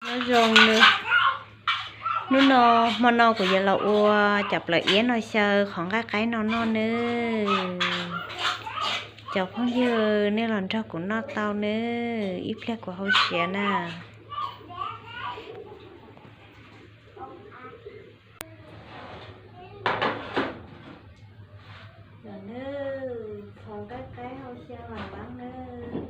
Nyob zoo nawb. Hnub no, hmo no kuv yuav los ua cov plaws iab no xyaw qhov nqaij qaib no noj nawb. Cov phooj ywg, nej los nrog kuv noj tau nawb, ib pliag kuv hau siav na. Los nawb, qhov nqaij qaib hau xyaw vam leeb nawb.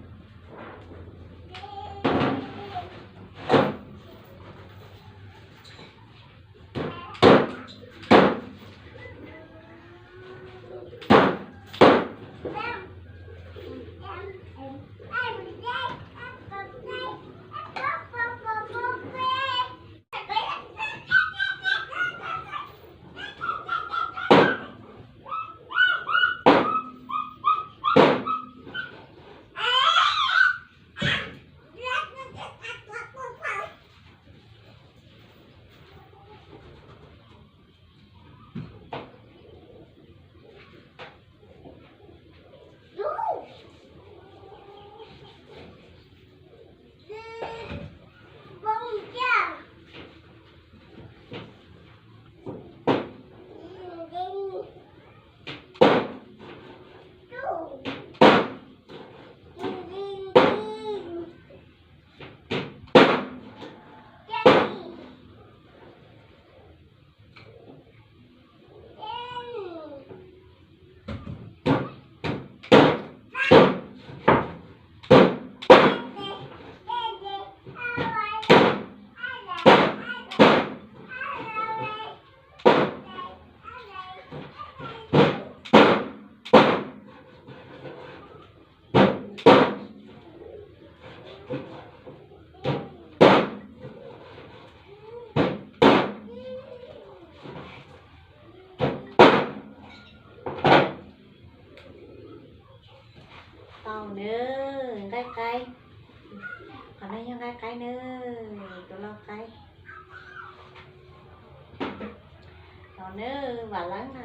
Tau nawb, nqaij qaib. Qhov no yog nqaij qaib nawb, tus lauj qaib. Los nawb, vam leeb na.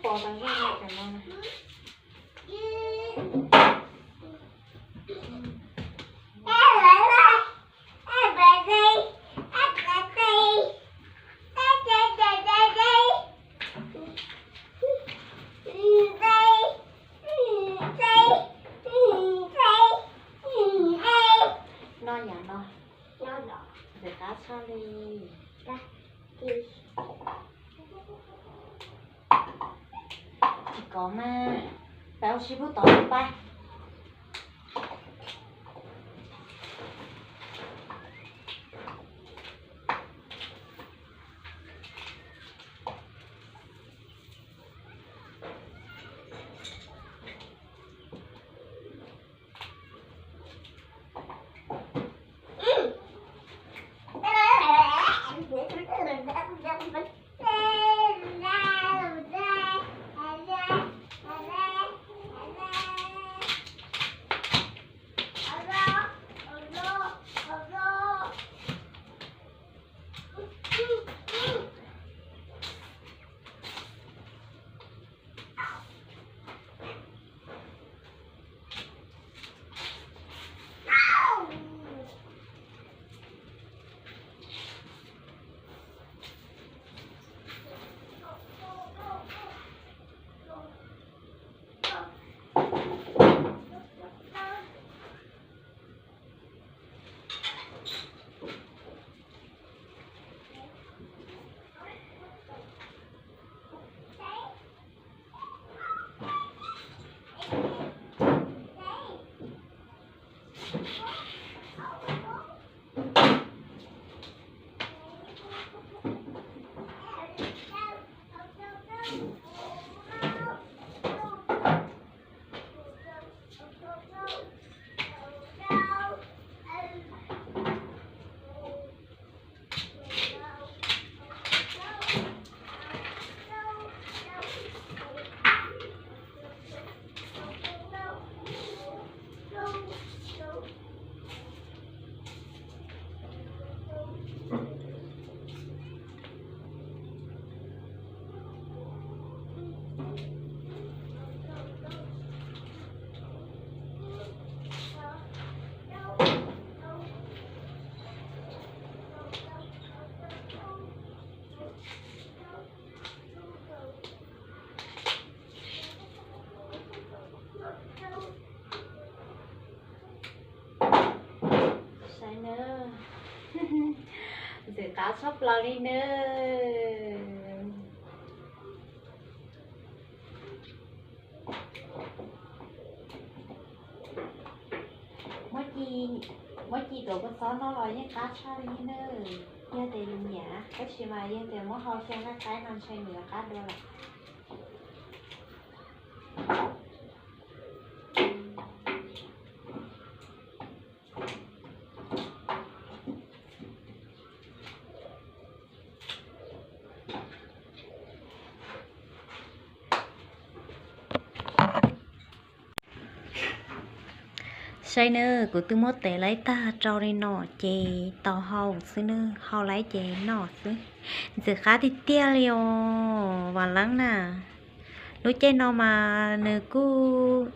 Pos tas zaj no cov no na. Noj yam no, ntxim qab tshaj li. Tsis kov mas, peb ua si pub tod pab. Saib nawb, ntxim qab tshaj plaws li nawb. Muab ci, muab ci tuav kua txob no los yeej qab tshaj li nawb. Yog tias yus nyiam, tab sis mas yog tias muab hau xyaw nqaij qaib no ntshe nws yuav qab dua lawm. Saib nawb, kuv twb muab tev laib tag rau li no ces tau hau xwb nawb, hau laib ces noj xwb. Ntxim qab tiag tiag li os, vam leeb na. Lub caij no mas nws kuj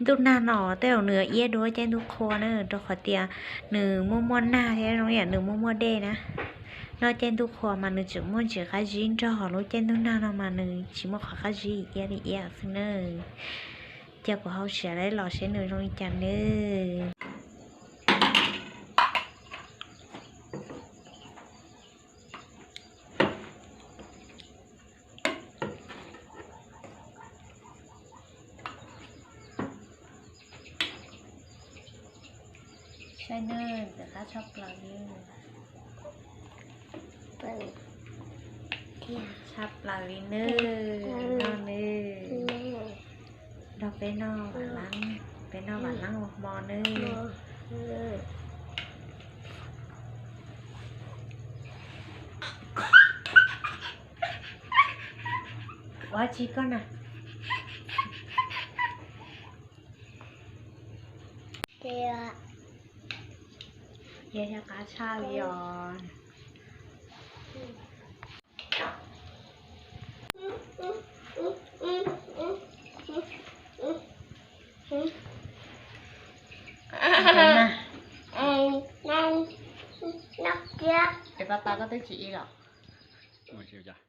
ntuj nag no, tej zaum nws iab dua caij ntuj qhua na, rau qhov tias nws muaj muaj nag thiab zoo li nws muaj muaj dej na. Noj caij ntuj qhua mas nws tseem muaj ntsis qab zib nrog, lub caij ntuj nag no mas nws tsis muaj qhov qab zib, iab li iab xwb nawb. Cia kuv hau siav laib los seb nws zoo li cas nawb. Saib nawb, ntxim qab tshaj plaws li. Tshaj plaws li nawb, noj nawb. Nrog peb noj vam leeb, peb noj vam leeb ua hmo nawb. Ua tsi koj na? Yog qab tshaj li os. Es pab pab koj twb tsis ib los?